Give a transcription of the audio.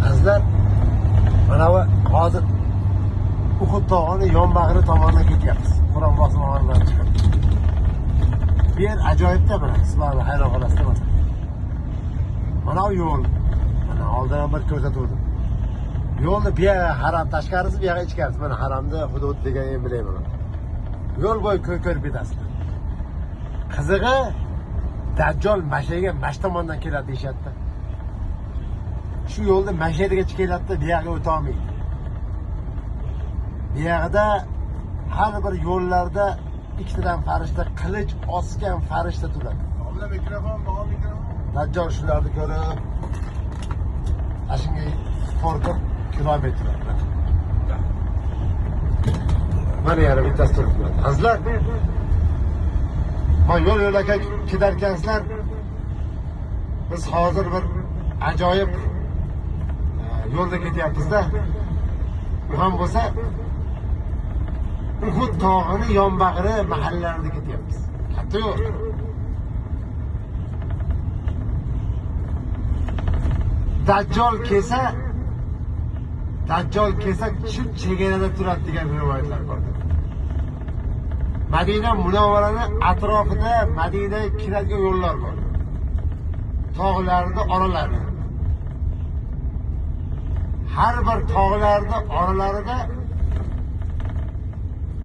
Azizlar, mana bu hozir Uhud tog'ini yonbag'ri tomonidan ketyapmiz. Qur'on bosmog'idan chiqib. Bu yer ajoyibda mana, sizlarni hayron qolasizlar mana. Mana bu yo'l. Mana oldin ham bir ko'rsatuvdim. Yo'lni bu yerga haram tashqarisi, bu yerga ichkarisi. Mana haramda hudud degan emblema. Yo'l bo'yi ko'rib ketasizlar. Qizig'i Dajjol mashaga mash tomondan keladi deyishyapti. Shu yo'lda mashaga keladida, bu yoqqa o'ta olmaydi. Bu yoqda har bir yo'llarda ikkitadan farishta, qilich osgan farishta turadi. Mikrofon, mikrofon. Dajjol shularni ko'rib, ashunga qo'rqib kilometr. Mana yana bittasi turibdi. Azizlar, mana yo'l yo'lakay ketarkansizlar, biz hozir bir ajoyib yo'lda ketyapmiz-da. U ham bo'lsa Uhud tog'ini yonbag'ri mahallalarida ketyapmiz. Katta yo'l. Dajjol kelsa shu chegarada turadi degan rivoyatlar bor. Madina Munavvarani atrofida Madinaga kiradigan yo'llar bor. Tog'larning oralari. Har bir tog'larning oralarida